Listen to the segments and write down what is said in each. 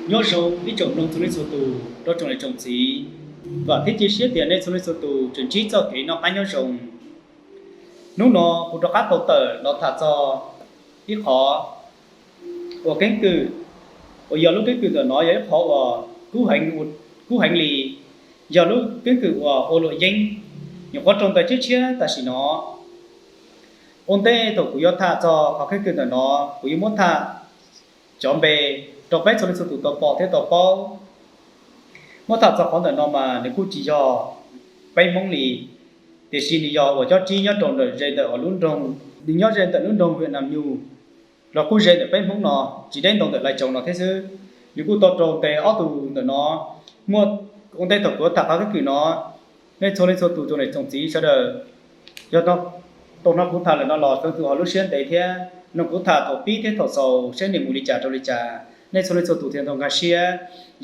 Nyob zoo ib tsoom mloog txhua leej txhua tus, rau tsoom niam tsoom txiv, vam thiab cia siab tias nej txhua leej txhua tus tseem ntsib txoj kev noj qab nyob zoo. Hnub no kuv rov qab tau tawm los tham txog ib qhov uas keeb kwm, uas yog lub keeb kwm ntawm no yog ib qhov uas kub heev li, yog lub keeb kwm uas ua luam yeeb. Nyuam qhuav raug ntaus tshiab tshiab tam sim no. Ua ntej thaum kuv yuav tham txog qhov keeb kwm ntawm no, kuv yuav muab tham cov npe rau peb txhua leej txhua tus tau pom thiab tau paub. Muab tham txog qhov ntawm no mas nws kuj tsis yog peb Hmoob li, tiam sis nws yog uas cob tsib nyob rau ntawm ze ntawm lub nroog, nws nyob ze ntawm lub nroog Vietnam Nyug, los kuj ze ntawm peb Hmoob no, tsis deb ntau ntawm Lai Tsaus no thiab xwb. Nws kuj tau raug ntes ob tug ntawm no. Muaj ua ntej thaum kuv yuav tham qhov keeb kwm no, nej txhua leej txhua tus tsoom niam tsoom txiv sawv daws, yog tau hnov kuv tham lawm no los sawv tus ho lub siab ntev thiab mloog kuv tham thaum pib thiab thaum xaus seb nws mus li cas rau li cas, nej txhua leej txhua tus thiaj tau nkag siab.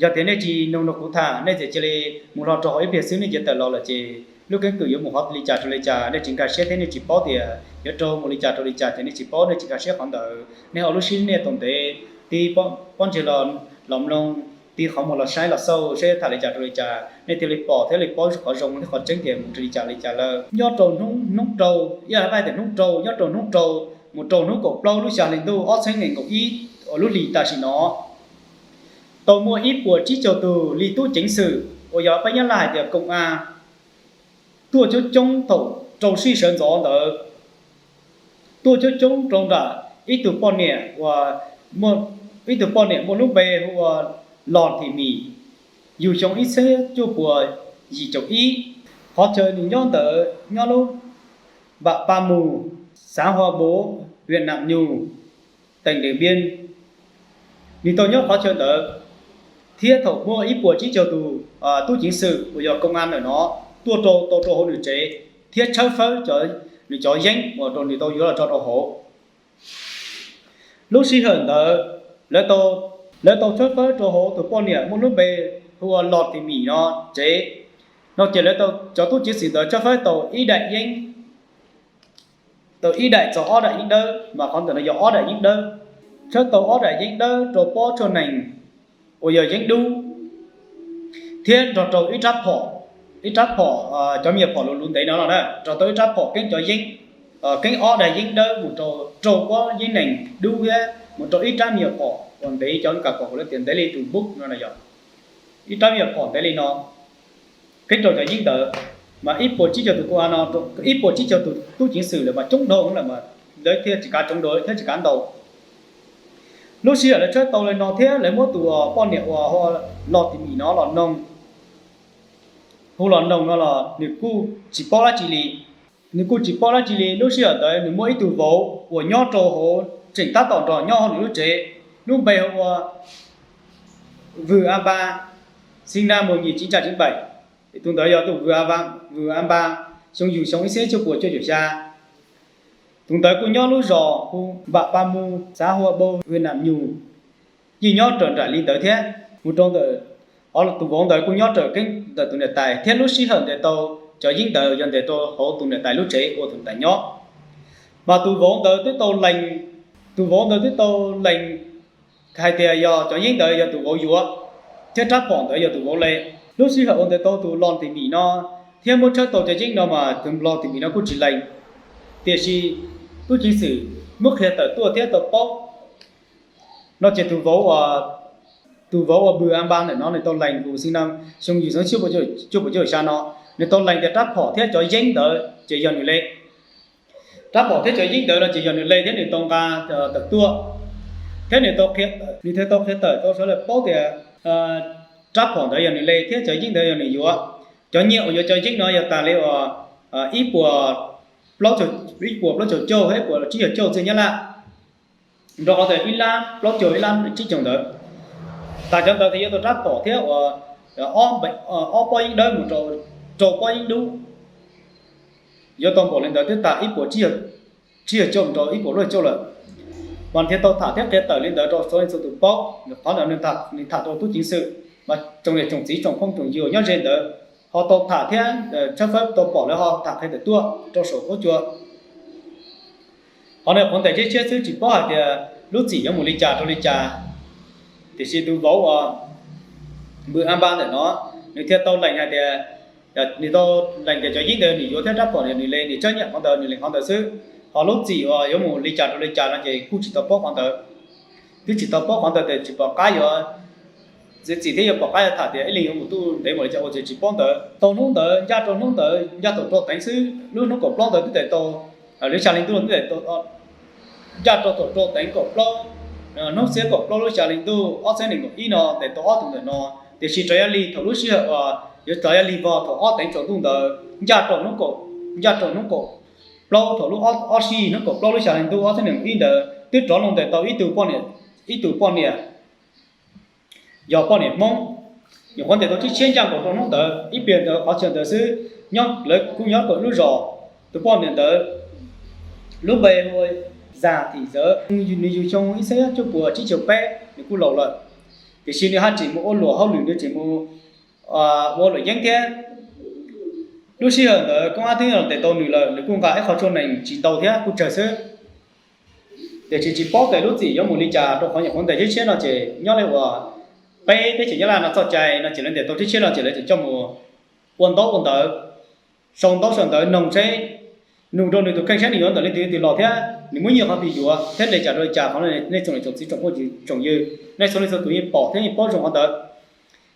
Yog tias nej tsis mloog kuv tham, nej txawm cia li mus hlo rau hauv ib pliag xwb nej ncav tawm los lawm ces lub keeb kwm yuav mus hov li cas rau li cas nej tsis nkag siab thiab nej tsis paub tias yuav raug mus li cas rau li cas ces nej tsis paub nej tsis nkag siab qhov ntawd. Nej ho lub siab nej tau ntev, tig pob ntseg los mloog, tig qhov muag los saib los xauj seb tham li cas rau li cas nej thiaj li pom thiab li paub qhov zoo thiab qhov tseeb tias mus li cas li cas lawm. Nyob rau hnub rau, ib yam li tias hnub rau, nyob rau hnub rau mus rau hnub kaum plaub lub xya hli ntuj ob txhiab nees nkaum ib uas lub hlis tam sim no, tau muaj ib puas tsib caug tus li tub ceev xwm uas yog peb Nyab Laj hais tias koom a tuaj coob coob thaum rau sij sawv ntxov ntawd, tuaj coob coob rau nram ib tug poj niam uas, ib tug poj niam muaj lub npe hu ua Los Thim Mim, yug xyoo ib txhiab cuaj puas yim caum ib. Qhov chaw nws nyob ntawd nyob lub Npam Pa Mus, xav Hua Npus, Vietnam Nyug, teem Deem Npiab. Nws tau nyob qhov chaw ntawd, thiab thaum muaj ib puas tsib caug tus tub ceev xwm uas yog koom a ntawm no tuaj rau tau rau hauv nws tsev thiab tshawb fawb nws cov yeeb uas rau nws tau yuav los tso rau hauv. Lub sij hawm ntawd, lawv tau tshawb fawb rau hauv tus poj niam muaj lub npe hu ua Los Thim Mim no tsev. No ces lawv tau, cov tub ceev xwm ntawd tshawb fawb tau ib daim yeeb, tau ib daim txog ob daim yeeb dawb, mas qhov ntawm no yog ob daim yeeb dawb. Tshawb tau ob daim yeeb dawb rau pob tshuaj nees uas yog yeeb dub, thiab nrog rau ib rab phom, ib rab phom, cov me nyuam phom luv luv ntev no los na, nrog tau ib rab phom keeb cov yeeb, keeb ob daim yeeb dawb mus rau rau pob yeeb nees dub thiab mus rau ib rab me nyuam phom uas ntev, cov kam kom kuv tias ntev li tus npub no yog ib rab me nyuam phom ntev li no, keeb rau cov yeeb ntawd. Mas ib puas tsib caug tus ko no, ib puas tsib caug tus tub ceev xwm lawm mas coob dhau lawm mas lawv thiaj tsis kav tsoov dua thiab tsis kav ntau. Lub sij hawm lawv tshawb tau li no thiab lawv muab tus poj niam uas hu Los Thim Mim no los noog, hu los noog no los nws kuj tsis paub dab tsi li. Nws kuj tsis paub dab tsi li. Lub sij hawm ntawd nws muaj ib tug vauv uas nyob rau hauv, tseem tab tom nrog nyob hauv nws lub tsev, lub npe hu ua Vwm A Npa, xib na mus nyim tsis ntsa tsis npaim. Tus ntawd yog tus Vwm A Npa, Vwm A Npa, xyoo yug xyoo ib txhiab cuaj puas cuaj caum xya. Tus ntawd kuj nyob lub zos hu Npam Pa Mus, xav Hua Npus, Vietnam Nyug, yeej nyob raws nraim li ntawd thiab. Mus rau ntawm, tus vauv ntawd kuj nyob raws keeb ntawm tus niam tais thiab lub sij hawm ntes tau cov yeeb ntawd yog ntes tau hauv tus niam tais lub tsev ua tus niam tais nyob. Mas tus vauv ntawd twb tau lees, tus vauv ntawd twb tau lees hais tias yog cov yeeb ntawd yog tus vauv yuav, thiab rab phom ntawd yog tus vauv le. Lub sij hawm uas ntes tau tus Los Thim Mim no thiab muab tshawb tau cov yeeb no mas tus Los Thim Mim no kuj tsis lees. Tiam sis tub ceev xwm muab qhia tawm tuaj thiab tau paub no ces tus vauv, tus vauv uas Vwm A Npa ntawm no nws tau lees, kuv xi na, xyoo yug xyoo cuaj puas cuaj caum xya no, nws tau lees tias rab phom thiab cov yeeb ntawd ces yog nws le. Rab phom thiab cov yeeb ntawd no ces yog nws le thiab nws tau nqa tawm tuaj, thiab nws tau, nws thiaj tau qhia tawm rau sawv daws paub tias rab phom ntawd yog nws le thiab cov yeeb ntawd yog nws yuav. Cov nyiaj uas yuav cov yeeb no yog tas li uas ib puas, ib puas plaub caug cuaj thiab ib puas tsib caug cuaj txhiab nyab laj, nrog qhov tias ib lab plaub caug ib lab tsib caug ntawd. Tas cov ntawd thiaj yuav tau rab phom thiab uas ob pob yeeb dawb mus rau rau pob yeeb dub. Yuav tau npaum li ntawd twb tas ib puas tsib caug cuaj mus rau ib puas plaub caug cuaj lawm. Mas thiaj tau tham thiab qhia tawm li ntawd rau txhua leej txhua tus paub. Qhov ntawd nws tham rau tub ceev xwm, mas tsoom niam tsoom txiv tsoom phooj tsoom ywg nyob ze ntawd ho tau tham thiab tshawb fawb tau pom lawv ho tham qhia tawm tuaj rau saum huab cua. Qhov no qhuav ntes tshiab tshiab xwb tsis paub hais tias lub txim yuav mus li cas rau li cas. Tiam sis tus vauv uas Npws A Npa ntawm no, nws thiaj tau lees hais tias, nws tau lees tias cov yeeb ntawd nws yuav thiab rab phom nws le nws tseeb nyiam qhov ntawd nws lees qhov ntawd xwb. Ho lub txim uas yuav mus li cas rau li cas no ces kuj tsis tau paub qhov ntawd. Twb tsis tau paub qhov ntawd ces tsis pom qab yuav txiav txim thiab yuav pom qab yuav tham tias ib leeg yuav mus tuaj ntev npaum li cas ua ces tsis paub ntawd. Tau hnub ntawd ncaj rau hnub ntawd ncaj thaum rau teev xwb, lub hnub kaum plaub ntawd twb ntes tau, lub xya hli ntuj twb ntes tau ncaj rau thaum rau teev kaum plaub, hnub xiab kaum plaub lub xya hli ntuj ob txhiab nees nkaum ib no ntes tau ob tug ntawm no. Tiam sis rov yog li thaum lub sij hawm uas yuav rov yog li vog thaum ob teev tsaus ntuj ntawd ncaj rau hnub kaum, ncaj rau hnub kaum plaub thaum lub ob sij hnub kaum plaub lub xya hli ntuj ob txhiab nees nkaum ib ntawd twb rov los ntes tau ib tug poj niam, ib tug poj niam yog poj niam Hmoob. Nyuam qhuav ntes tau tshiab tshiab ncaj nkaus rau hnub ntawd ib pliag ntawd qhov chaw ntawd xwb, nyob lawv kuj nyob rau lub zos. Tus poj niam ntawd lub npe hu ua Zag Thim Ntxawv, nws yug xyoo ib txhiab cuaj puas tsib caug peb, nws kuj laus lawm, tiam sis nws haj tseem mus ua luam hauj lwm, nws tseem mus ua luam yeeb thiab. Lub sij hawm ntawd koob ab twb los ntes tau nws lawm, nws kuj nqa ib qho tshuaj nees tsis ntau thiab kuj tsawg xwb. Tiam sis tsis paub tias lub txim yuav mus li cas rau qhov nyuam qhuav ntes tshiab tshiab no ces nyob li uas peb teb chaws Nyab Laj no txoj cai no ces lawv ntes tau tshiab tshiab no ces lawv tseem coj mus ua ntaub ua ntawv, sau ntaub sau ntawv noog seb, nug rau nws tus kheej seb nws yuav ntawm leej twg leej twg los thiab nws muaj nyiaj qhov twg yuav thiab li cas rau li cas. Qhov no nej txhua leej txhua tus tsoom phooj tsoom ywg, nej txhua leej txhua tus yeej pom thiab yeej paub zoo qhov ntawd.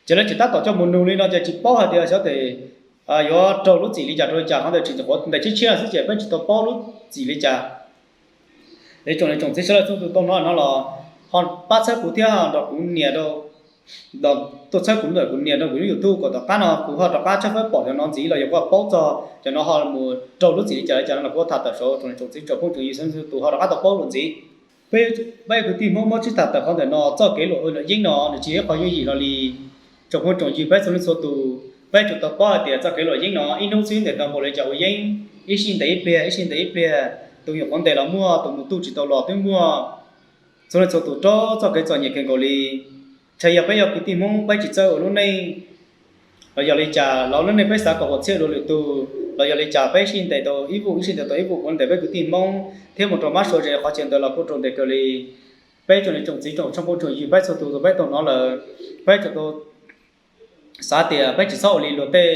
Ces lawv tseem tab tom coj mus nug li no ces tsis paub hais tias xyov tes yuav raug lub txim li cas rau li cas. Qhov ntawd tseem nyuam qhuav ntes tshiab tshiab xwb ces peb tsis tau paub lub txim li cas. Es tsoom niam tsoom txiv sawv daws txhua tus tau hnov no los ho pab txhawb kuv thiab ho nrog kuv nias rau, tuaj txhawb kuv ntawm kuv nias rau kuv lub YouTube kom tom qab no kuv ho rov qab tshawb fawb pom cov no ntxiv los yog kuv paub txog cov no ho mus raug lub txim li cas li cas no los kuv tham tawm saud tsoom niam tsoom txiv tsoom phooj tsoom ywg sawv daws txhua tus ho rov qab tau paub lawm ntxiv. Peb, peb kwv tij Hmoob muab sib tham tawm qhov ntawm no txoj kev luam yeeb no nws tsis yog ib qho yooj yim hlo li. Tsoom phooj tsoom ywg peb txhua leej txhua tus, peb tsum tau paub hais tias txoj kev luam yeeb no ib hnub xwb ntes tau npaum li cas ua yeeb, ib sij ntes ib pliag, ib sij ntes ib pliag, tus nyuam qhuav ntes los muaj, tus mus tuj tsis tau los twb muaj. Txhua leej txhua tus raug txoj kev txom nyem kawg nkaus li. Tshaj yog peb yog kwv tij Hmoob peb tsis txawj ua lub neej los yog li cas los lub neej peb xav kom ua txhiaj dua lwm tus los yog li cas peb sij ntes tau ib vuj ib sij ntes tau ib vuj, kuv ntes peb kwv tij Hmoob thiab mus rau mab sua ze qhov chaw ntawd los kuj raug ntes kawg li. Peb tsoom niam tsoom txiv tsoom phooj tsoom ywg peb txhua tus tau peb tau hnov lawm, peb tsum tau xav tias peb tsis txhob ua li luag tej.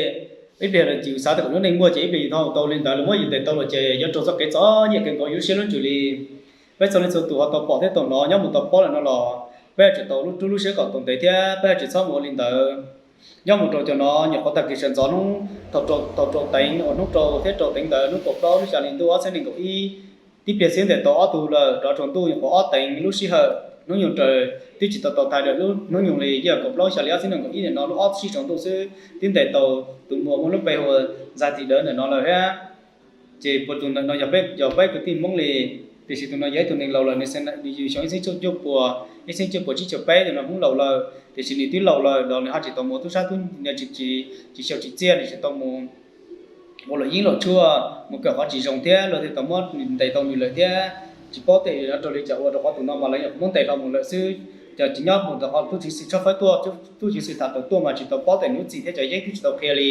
Ib pliag lawv yus xav tias kom lub neej muaj ces ib pliag yus tau tau li ntawd, lawv muab yus ntes tau lawm ces yuav raug txoj kev txom nyem kawg nkaus yus lub siab lub ntsws li. Peb txhua leej txhua tus ho tau pom thiab tau hnov nyob mus tau paub lawm no los peb tsum tau lub rub lub siab kom tau ntev thiab peb tsum txhob mus ua li ntawd. Nyob mus rau cov no nyuam qhuav tag kis sawv ntxov hnub thaum rau teev uas hnub rau thiab rau teev ntawd hnub kaum plaub lub xya hli ntuj ob txhiab nees nkaum ib, tib pliag xwb ntes tau ob tug lawm rov tsaus ntuj nyuam qhuav ob teev lub sij hawm hnub nyoog raws twb tsis tau tau thaiv lawm lub hnub nyoog li yog kaum plaub xya hli ob txhiab nees nkaum ib ntawm no lub ob sij tsaus ntuj xwb twb ntes tau tus muam muaj lub npe hu ua Zag Thim Ntxawv ntawm no lawm thiab. Ces puas tus ntawm no yog peb, yog peb kwv tij Hmoob li. Tiam sis tus no yog ib tug neeg laus lawm, nws yug xyoo ib txhiab cuaj puas, ib txhiab cuaj puas tsib caug peb, tus no Hmoob laus lawm tiam sis nws twb laus lawm los nws ho tsis tau mus tub sab tub, nws tsis, tsis xyaum tsis txiaj, nws tsis tau mus ua luam yeeb luam tshuaj mus kawm qhov tsis zoo thiab luag thiaj tau muab ntes tau nws lawm thiab. Tsis paub tej no raug li cas ua rau qhov tus no mas lawv nyuam qhuav muab ntes hlo mus lawm xwb. Ces tsis nyob mus ntawm qhov tub ceev xwm tshawb fawb tuaj, tub ceev xwm tham tawm tuaj mas tsis tau paub tej lub txim thiab cov yeeb twb tsis tau qhia li.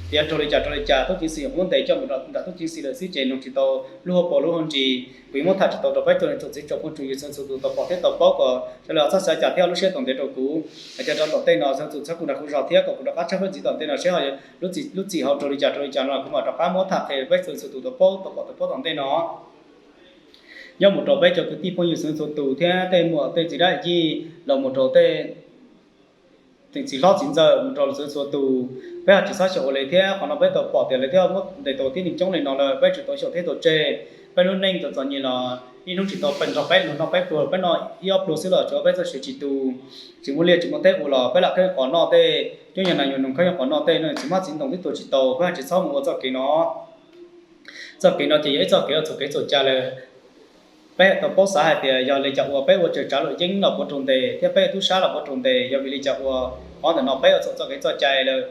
Ces yog raug li cas raug li cas tub ceev xwm nyuam qhuav muab ntes coj mus nram tub ceev xwm lawm xwb ces nug tsis tau lub hauv paus lub hauv ntsis. Kuv yuav muab tham tsis tau rau peb tsoom niam tsoom txiv tsoom phooj tsoom ywg sawv daws txhua tus tau pom thiab tau paub kom sawv daws txhob xav cas thiab lub siab tom ntej rau kuv. Hais tias rau tom ntej no sawv daws txhob kuv nram kuv zos thiab kom kuv rov qab tshawb fawb ntxiv tom ntej no seb ho lub txim ho raug li cas raug li cas no kuv mam rov qab muab tham qhia peb sawv daws txhua tus tau paub tau pom tau paub tom ntej no. Nyob mus rau peb cov kwv tij phooj ywg sawv daws txhua tus thiab tej muam tej txiv dab yij los mus rau tej txiv hlob txiv ntxawm mus rau sawv daws txhua tus, peb ho tsis txhob xyaum ua li thiab. Qhov no peb tau pom tias lawv twb muab ntes tau tib neeg coob li no lawm, peb tsum tau xyaum thiab tau tseg. Peb lub neej txom txom nyem los ib hnub tsis tau peb nrog peb luag noj peb pluag, peb noj ib ob pluag xwb los tsuav peb txoj sia tsis tu, tsis muaj liaj tsis muaj teb ua los peb lam khawb qos noj tej, coob nyuag nas nyuag noog khawb qos noj tej no txiv hmab txiv ntoo twb tuag tsis tau. Peb ho tsis txhob mus ua txoj kev no. Txoj kev no ces yog ib txoj kev uas txhaum kev txhaum cai lawm. Peb tau paub xav hais tias yog li cas uas peb ua raws tsav luam yeeb los puav raug ntes thiab peb tub sab los puav raug ntes, yog vim li cas uas qhov ntawm no peb ua txhaum txoj kev txoj cai lawm.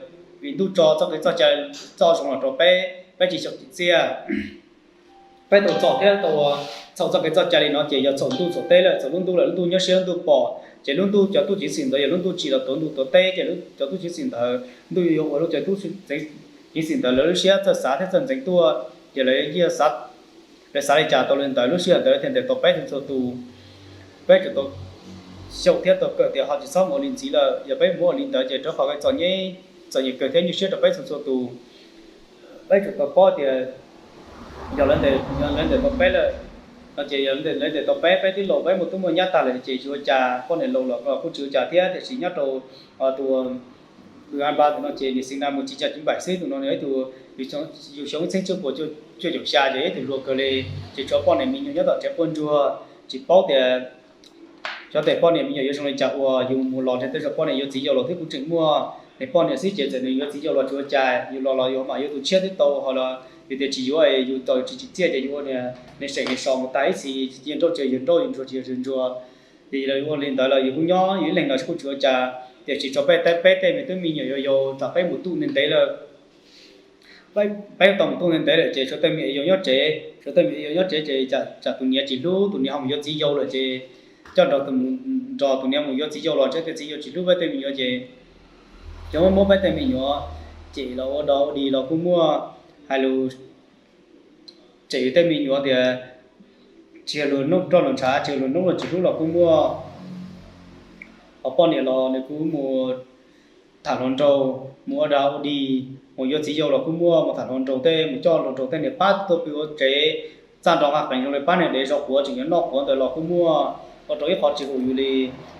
Vim ntuj tso txoj kev txoj cai txoj zoo los rau peb, peb tsis xyaum tsis txiaj. Peb tau txom thiab tau txhaum txoj kev txoj cai li no ces yog txhaum ntuj txhaum teb lawm, txhaum lub ntuj lawm, lub ntuj nyob siab lub ntuj pom. Ces lub ntuj cov tub ceev xwm ntawd yog lub ntuj tsim los tuav ntuj tuav teb, ces cov tub ceev xwm ntawd ntuj yuav ua rau cov tub ceev xwm ntawd lawv lub siab txawj xav thiab txawj ntxeev tuaj, ces lawv yeej xav, lawv xav li cas tau li ntawd, lub sij hawm ntawd thiaj ntes tau peb txhua tus. Peb tsum tau xyaum thiab tau kawm tias ho tsis txhob mus ua li ntxiv lawm. Yog peb mus ua li ntawd ces rau qhov txom nyem, txom nyem kawg thiab nyuaj siab rau peb txhua txhua tus. Peb tsum tau paub tias yog lawv ntes tau peb lawm no ces yog lawv ntes tau peb, peb twb laus peb muaj tub muaj nyab tag lawm ces tsis ua cas, poj niam laus los kuj tsis ua cas thiab. Tiam sis nyob rau tus a npa ntawm no ces niam xis na mus tsis cas tsis npaim xwb. Tus no nws ib tug yug xyoo ib txhiab cuaj puas cuaj caum xya ces ib tug hluas kawg li, ces tshuav poj niam me nyuam nyob tom tsev quaj ntsuag, tsis paub tias xyov tej poj niam me nyuam yuav zoo li cas uas yus mus los ntshe tej zaum poj niam yuav txiv yau los twb kuj tseem muaj. Nws poj niam xwb ces txawm nws yuav txiv yau los tsis ua cas, yus los los yus mam yuav tus tshiab twb tau ho los yus tias tsis yuav, yus tau tsis tsim txiaj ces yus ua niag seem niag so mus tag ib txhis, yawg nrauj tsis yawg nrauj, yawg ntsuag tsis yawg ntsuag. Ces ua li ntawd los yus kuj nyob yus ib leeg los kuj tsis ua cas. Tiam sis tshuav peb, peb tej me tub me nyuam yuav yau, tsam peb mus tuj ntev ntev lawm, peb tau mus tuj ntev ntev lawm ces tshuav tej me yau nyob tsev, tshuav tej me yau nyob tsev ces tsam tus niam tsis hlub, tus niam ho mus yuav txiv yau lawm ces coj nrog, nrog tus niam mus yuav txiv yau los ntshe tej txiv yau tsis hlub peb tej me nyuam ces cov muab peb tej me nyuam cem los ua dog ua dig los kuj muaj. Hais lus tsem yus tej me nyuam tias tsis yog luag nroj luag ntshav, tsis yog luag noob luag tsis hlub los kuj muaj. Ho poj niam los nws kuj mus tham hluas nraug, mus ua dog ua dig, mus yuav txiv yau los kuj muaj, mus tham hluas nraug tej, mus coj hluas nraug tej niam pab tuaj pw ua tsev, txaj nrog nqaj qees zoo li pab niag dev zov quav tseem yuav noj quav ntawd los kuj muaj. Ua rau ib qho tsis haum yus li.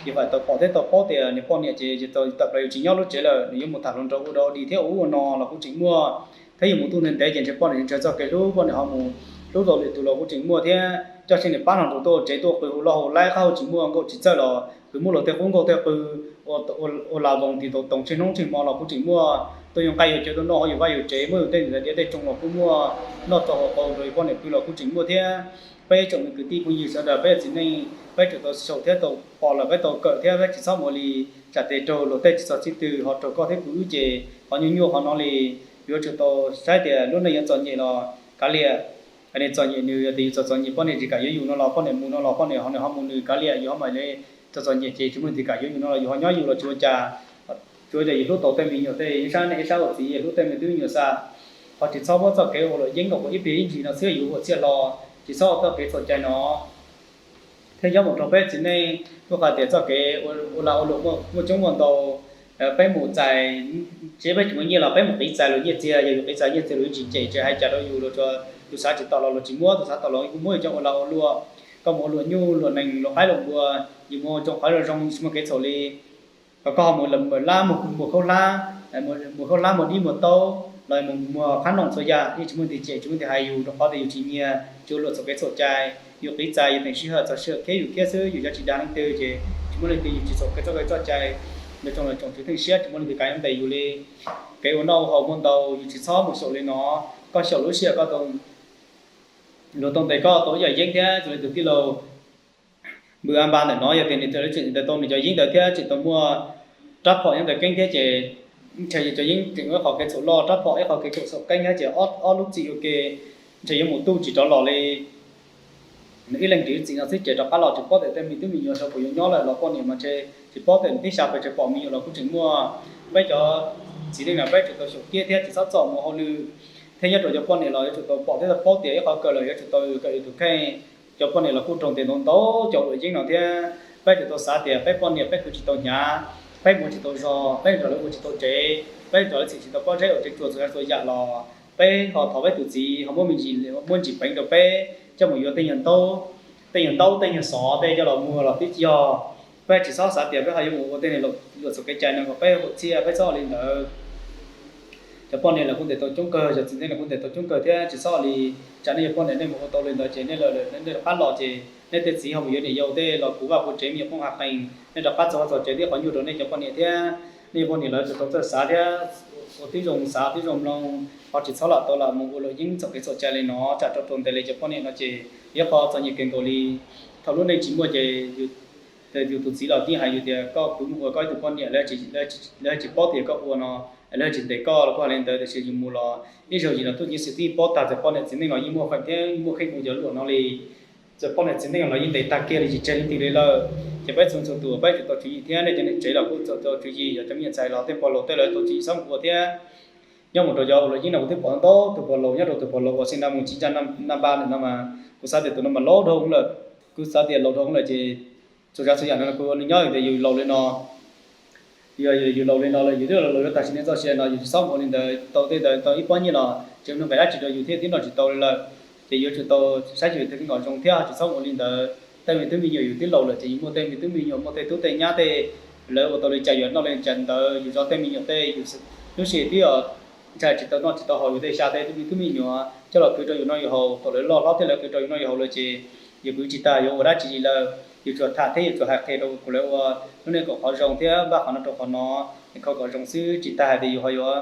Yus hais tau pom thiab tau paub tias nws poj niam ces tawm plaws yus tsis nyob lub tsev lawm, nws yuav mus tham hluas nraug ua dog ua dig thiab ua ub ua no los kuj tseem muaj. Thiab yus mus tuj ntev ntev ces ntshe poj niam ntshaw txoj kev hlub, poj niam ho mus hlub tau lwm tus los kuj tseem muaj thiab. Coj tsev niam pab hluas nraug tuaj ua tsev tuaj qw hu loj hu laib qab hau tsis muaj, nkauj tsis txawj los kws muab luag tej qub nkauj tej qw ua la voos tis tau toog tsheej hnub tsheej hmo los kuj tseem muaj. Tuaj yoo nqaij yuav cawv tuaj noj hauv yus vaj yus tsev, muab yus tej niam diav tej tsoo los kuj muaj, noj tau haus tau nrog yus poj niam pw los kuj tseem muaj thiab. Peb tsoom kwv tij phooj ywg sawv daws, peb yog txiv neej, peb tsum tau xyaum thiab tau pom lawm peb tau kawm thiab, peb tsis txhob mus ua li. Tsam tes raug luag tej tsis txog txij twg ho raug koj thiab kuv wb ces qhov nyuaj nyuaj qhov no li. Yuav tsum tau saib tias lub neej yuav txom nyem los kav liam, nws txom nyem nws, yog tias yus txom txom nyem poj niam tsis kam yuav yus no los poj niam mus no los poj niam ho nws ho mus nws kav liam, yus ho mam li txom txom nyem ces tsis muaj leej twg kam yuav yus no los yus ho nyob yus los tsis ua cas. Tsuav yog yus hlub tau tej me nyuam tej ib sab neej ib sab ua txiv hlub tej me tub me nyuam xwb. Ho tsis txhob muab txoj kev ua luam yeeb kom ua ib pliag ib ntsis no xwb yuav ua txhiaj hlo, tsis txhob ua txoj kev txhaum cai no. Thiab nyob mus rau peb txiv neej, kuj hais tias txoj kev ua lag ua luam muaj coob muaj ntau. Peb mus txais, tsis peb tsis muaj nyiaj los peb mus qiv txais luag nyiaj txiag, yog yus qiv txais nyiaj txiag luag yeej tsis cem tsis hais cas rau yus, luag tsuas, tus xav tsis tau los luag tsis muab, tus xav tau los kuj muab yus coj ua lag ua luam. Koj mus ua luam nyuj luam nees luam qaib luam npua, yus mus ua tsoom qhov zoo zoo tsis muaj kev txhaum li. Kom koj ho mus lawm lab mus khaub hlab, mus khaub hlab muag dib muag taub los mus muag qhab noom txhua yam yeej tsis muaj leej twg cem tsis muaj leej twg hais yus, rau qhov tias yus tsis nyiag tsis ua luam txhaum kev txhaum cai. Yus qiv txais yus teem sij hawm txog sij hawm khiav yus khiav xwb, yus cov tsis dag leej twg ces tsis muaj leej twg, yus tsis txhaum kev txoj kev txoj cai. Nws tsoom los tsoom tswv theej siab tsis muaj leej twg kav ntes yus li. Kev ua noj ua haus muaj ntau, yus tsis txhob mus xyaum li no. Koj xyaum lub sij hawm koj tau, luag tau ntes koj tau ib yam yeeb thiab tus tij laug Npws A Npa ntawm no yog tias nws tseem ntawd tau nws cov yeeb ntawd thiab tseem tau muaj rab phom nyob ntawd keeb thiab ces ntshe yus cov yeeb tseem ua ib qho kev txhaum loj, rab phom ib qho kev txhaum keeb thiab ces ob lub txim ua ke ntshe yuav mus tuj tsis rov los li. Nws ib leeg tsis txim no xwb ces rov qab los tsis paub tias tej me tub me nyuam saib puas yuav nyob lawm los poj niam mas ntshe tsis paub tias nws tib xya pes tseem pom me nyuam los kuj tseem muaj. Peb cov txiv neej no peb tsum tau xyaum kiab thiab tsis txhob txom mus hauj lwm. Thiab nyob rau cov poj niam los yuav tsum tau pom thiab tau paub tias ib qhov kawg los yuav tsum tau kawm yus tus kheej. Cov poj niam los kuj raug ntes ntau ntau cov luam yeeb no thiab. Peb tsum tau xav tias peb poj niam peb khwv tsis tau hnyav, peb mus tsis tau zog, peb nrog lawv ua tsis tau tsev, peb nrog lawv txhim tsis tau pob zeb ua tsev tsuas txhua yam los peb ho thov peb tus txiv ho muab me ntsis, muab ntsis peev rau peb coj mus yuav tej nyuag ntaub, tej nyuag ntaub tej nyuag xov tej coj los muag los twb yog. Peb tsis txhob xav tias peb ho yuav mus ua tej luam txhaum kev cai no kom peb haum txhiaj, peb txhob ua li ntawd. Cov poj niam los kuj ntes tau coob kawg, cov txiv neej los kuj ntes tau coob kawg thiab tsis txhob ua li. Tsam nej yog poj niam nej mus ua tau li ntawd ces nej, nej rov qab los ces nej tej txiv ho mus yuav niam yau tej los puv vaj puv tsev me nyuam poob qas qees, nej rov qab txog vaj txog tsev tib qhov nyuaj rau nej cov poj niam thiab. Nej poj niam los tsum tau txawj xav thiab ua tib zoo xav tib zoo mloog, ho tsis txhob lam tau lam mus ua luam yeeb txhaum kev txhaum cai li no tsam rau rau ntes li cov poj niam no ces yog qhov txom nyem kawg nkaus li. Thaum lub neej tsis muaj ces yus tus txiv los yeej hais yus tias koj khwv mus ua koj ib tug poj niam, lawv tsis paub tias koj ua no, lawv tsis ntes koj los kuj hais li ntawd, tiam sis yus mus los ib zaug yim los tuaj yeej xwm tib paub tag tias poj niam txiv neej los yeej muaj feem thiab yeej muaj kheej ua cov luam no li. Txawm poj niam txiv neej los yeej ntes tag kiag li tsis tseg leej twg li lawm. Ces peb txhua txhua tus peb tsum tau tswv yim thiab nej cov niam tsev los kuj txhua tau tswv yim, yog cov me nyuam ntxhais los tej pog laus tej lawv tau tswv yim txhob mus ua thiab. Nyob mus rau cov ua luam yeeb no kuv twb pom ntau tus pog laus, nyob rau tus pog laus uas xeem Nra Mus Tsis Ntsa Nra Npa ntawm no mas kuv xav tias tus no mas laus dhau lawm. Kuv xav tias laus dhau lawm ces Txhua tsav txhua yam no kuv ua neej nyob tias yus laus li no, yog yus laus li no lawm, yus twb laus laus yuav tag sim neej txoj sia no, yus tsis txhob mus ua li ntawd. Tau tej ntawd tau ib pob nyiaj los tsis ua nqis dab tsi rau yus thiab twb nrog tsis tau li lawm. Ces yuav tsum tau saib xyuas yus tej keeb kom zoo thiab tsis txhob mus ua li ntawd. Tej me tub me nyuam yus twb laus lawm ces yus muaj tej me tub me nyuam, muaj tej tub tej nyab tej, lawv ua tau li cas yus noj li cas ntawd. Yus tso tej me nyuam tej, yus lub sij hawm twb ntshai tsis tau noj tsis tau haus, yus tej xya tej tub me tub me nyuam coj los kwv rau yus noj yus haus, thaum lawv loj hlob thiab lawv kwv rau yus noj yus haus lawm ces yus kwv tsis tag yuav ua dab tsi li lawm. Yus tsuas tham thiab yus tsuas hais qhia rau kuv lawv ua lub neej kom qhov zoo thiab npaj qhov no rau qhov no, es kho kom zoo xwb. Tsis tas hais tias yus ho yuav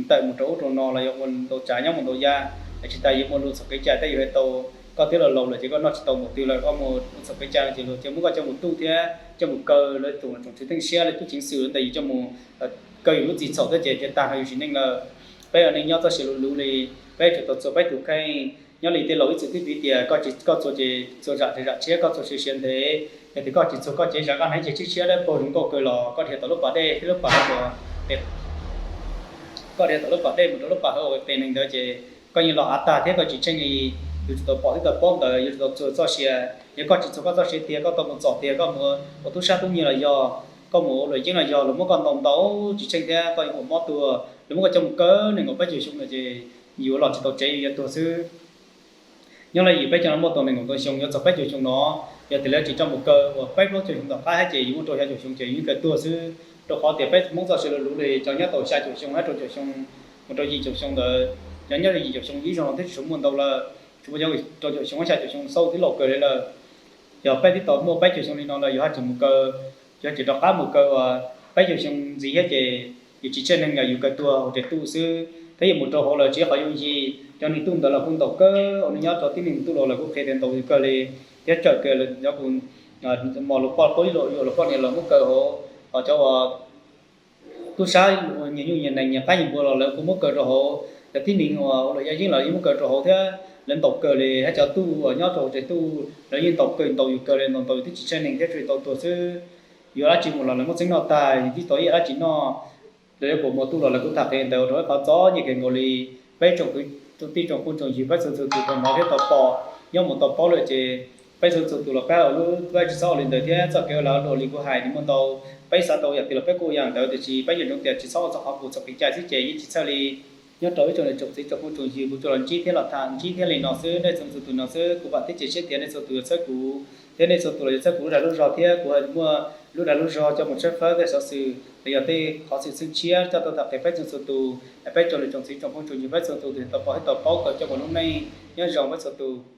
tawm mus rau ub rau no los yog ua ntau tsav nyob mus ntau yam, es tsis tas yuav muaj lus txhaum kev cai tej yus hais tau. Koj twb los laus lawm ces koj noj tsis tau npaum twg lawm, koj mus lus txhaum kev cai ces luag cia muab koj coj mus tuj thiab coj mus kaw, lawv tsoom tsoom tswv teej siab lawv tub ceev xwm ntawd yus coj mus kaw yus lub txim txhaum thiab ces cia tag nrho yus sim neej lawm. Peb ua neej nyob txoj sia luv luv li, peb tsum tau txuag peb tus kheej. Nyob li tej laus ib txwm twb piv tias koj tsis, koj txuag ces txuag zam tsis zam tshiab, koj txuag siav siav ntev. Yog tias koj tsis txuag koj cev zam qab hneev ces tshiab tshiab dawb paug zoo nkauj kawg los koj dhia tom lub pas dej thiab lub pas hauv, koj dhia tom lub pas dej mus rau lub pas hauv ua qias neeg ntawd ces koj yeej los av tag thiab koj tsis tsheej li. Yus tsum tau pom thiab tau paub ntawd, yus tsum tau txuag txoj sia. Yog koj tsis txuag koj txoj sia tiag, koj tau mus txom tiag, koj mus ua tub sab tub nyiag los yog, koj mus ua luam yeeb los yog, luag muab koj ntaus ntau tsis tsheej thiab koj yuav ua mob tuag, luag muab koj coj mus kaw nees nkaum peb caug xyoo lawm ces yus los tsis tau tsev, yus yuav tuag xwb. Nyob li yus peb cov no muaj tau nees nkaum ntau xyoo yuav txog peb caug xyoo no, yog tias lawv tsis coj mus kaw uas peb plaub caug xyoo tom qab thiab ces yus muaj rau xya caum xyoo ces yus yeej kaw tuag xwb. Rau qhov tias peb Hmoob txoj sia luv luv li cov nyob tau xya caum xyoo thiab rau caum xyoo mus rau yim caum xyoo ntawd, cov nyob rau yim caum xyoo ib zaug no twb tsis tshua muaj ntau lawm, tsis muaj cov rau caum xyoo xya caum xyoo xauj twb laus kawg li lawm. Yog peb twb tau muaj peb caug xyoo li no lawm yus haj tseem mus kaw, yus haj tseem rov qab mus kaw uas peb caug xyoo ntxiv thiab ces yus tsis tsheej neeg los yus kaw tuag hauv tsev tuj xwb. Thiab yus mus rau hauv lawv tsis yog qhov yooj yim, cov neeg tuj ntawd los kuj ntaus kawg, ua neej nyob rau tib neeg tuj los lawv kuj qhia tias ntaus yus kawg li. Thiab tsawm kiag lawv cov kuj mos luag poj qaib luag yuam luag poj niam los muab kaw hauv, ho cov uas tub sab nyiag nyuj nyiag nees nyiag qaib nyiag npua los lawv kuj muab kaw rau hauv. Cov tib neeg uas ua luam yaj yeeb los yeej muab kaw rau hauv thiab. Lawv ntaus kawg li, hab cov tuj uas nyob rau hauv tsev tuj lawv yeej ntaus kawg, ntaus yus kawg li, ntaus ntaus yus twb tsis tsheej neeg thiab tsuas tau tuag xwb. Yus dab tsi mus los lawv muab txeeb noj tag, yus twb tau ib yam dab tsi noj. Lawv yuav puas muaj tuj los lawv kuj tham qhia ntawd rau ib qhov txom nyem kawg nkaus li. Peb tsoom kwv tij tsoom phooj tsoom ywg peb txhua txhua tus tau hnov thiab tau pom, nyob mus tau paub lawm ces peb txhua txhua tus los peb ua lub, peb tsis txhob ua li ntawd thiab. Txoj kev ua lag ua luam li kuv hais nws muaj ntau, peb xav tau yam twg los peb kuj ua yam ntawd, tiam sis peb yeej ntsoov tias tsis txhob ua txog qhov kuv txhaum kev cai xwb ces yeej tsis txhawj li. Nyob rau ib tsoom niam tsoom txiv tsoom phooj tsoom ywg kuv tsuas los ntsib thiab los tham ntsib thiab li no xwb, nej txhua txhua tus no xwb. Kuv vam thiab cia siab tias nej txhua tus yuav txhawb kuv, thiab nej txhua tus los yuav txhawb kuv lub dag lub zog thiab kuv muaj lub dag lub zog coj mus tshawb fawb tej xov xwm los yog tej qhov xwm txheej tshiab coj tuaj tham qhia peb txhua txhua tus, peb tsoom niam tsoom txiv tsoom phooj tsoom ywg peb txhua tus tus tau pom thiab tau paub kom coj mus lub neej nyob zoo peb txhua tus.